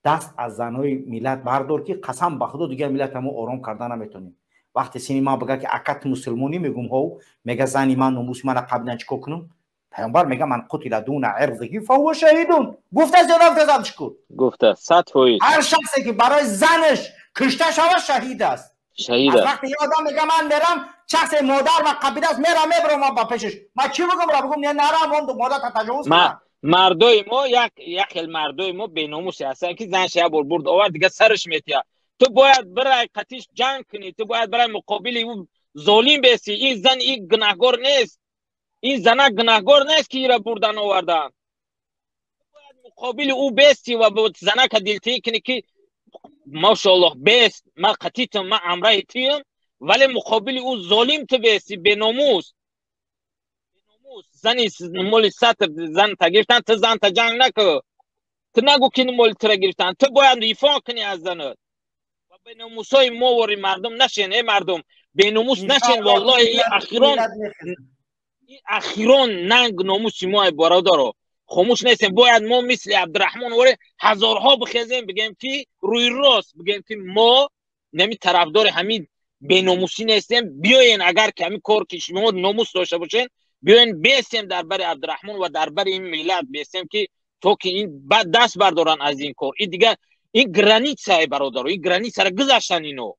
Даст аз занҳои миллат бардор, ки қасам ба худо, дигар миллата мо ором карда наметонем. Вақте сини ман бигӯяд, ки ака, ту мусулмонӣ, мегум ҳов. Мега, зани ман номуси мана қабидан, чӣ кор кунам? Паёмбар мега: «من قتل دون عرضه فهو شهید». Гуфтааст ё нагуфтааст, Абдушукур? Гуфта, 100%. Ҳар шахсе ки барои занаш кушта шавад, шаҳид аст. Шаҳид аз аст. Вақте е одам мега, ман мерам, шахсе модар ма қабидааст, мерам, мебарам ман ба пешаш, ман чӣ бигум? Ра бигум, не, нарам, он модар таҷовуз кунам. Мардои мо як хел мардои мо беномусе ҳастанд, ки занш як бор бурд овард, дига сараш метия. Ту бояд бирай қатиш ҷанг кунӣ, ту бояд бирай муқобили ӯ золим беси. Ин зан ин гунаҳгор нест, ин зана гунаҳгор нест, ки ира бурдан овардан. Бояд муқобили ӯ бести ва занака дилтиҳӣ кунӣ, ки машоаллоҳ, бест, ман қатитам, ман амраи туям, вале муқобили ӯ золим ту бести. Беномус, зани моли сатр занта гирифтан, ту занта ҷанг накӯ, ту нагӯ, ки моли тура гирифтан. Ту бояд дифоъ кунӣ аз занат ва беномусҳои мо вори мардум нашен. Э мардум, беномус нашен, валлоҳи, ин ахирон, ин ахирон нанг номуси мо, бародаро. Хомӯш нестем. Бояд мо мисли Абдураҳмон воре ҳазорҳо бихезем, бигем, ки рӯи рост бигем, ки мо нами тарафдори ҳамин беномусӣ нестем. Биёен, агар ки ҳамин кор ки шумо номус дошта бошен, биёен бестем дар бари Абдураҳмон ва дар бари ин миллат бестем, ки то ки ин даст бардоранд аз ин кор. Ин дигар ин границае, бародаро, ин границаро гузаштан. Ино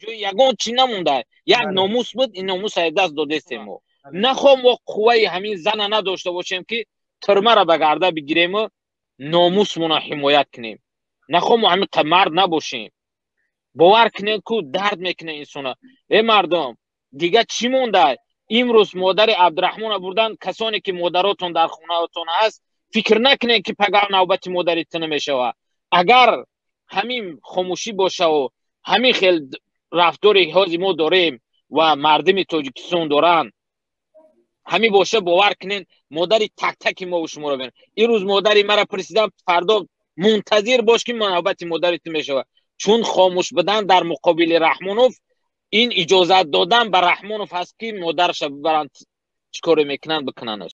ҷои ягон чӣ намонда, як номус буд, ин номус даст додестем. Мо нахоҳ мо қувваи ҳамин зана надошта бошем, ки тюрьмаро ба гарда бигирему номусмона ҳимоят кунем. Нахоҳ мо ҳамин мард набошем. Бовар кунед, ку дард мекунад инсона. Э мардум, дига чӣ монда? Имрӯз модари Абдураҳмона бурдан. Касоне ки модаротон дар хонаотон ҳаст, фикр накунед, ки пагар навбати модари ту намешавад. Агар ҳамин хомӯшӣ бошаву ҳамин хел рафтори ҳози мо дорем ва мардуми Тоҷикистон доранд, ҳамин боша, бовар кунед, модари так-таки мову шуморо бин. Имрӯз модари мара пурсидам, фардо мунтазир бош, ки навбати модари ту мешавад. Чун хомӯш будан дар муқобили Раҳмонов, ин иҷозат додан ба Раҳмонов ҳаст, ки модараша бибаранд, чӣ коре мекунанд, бикунанд.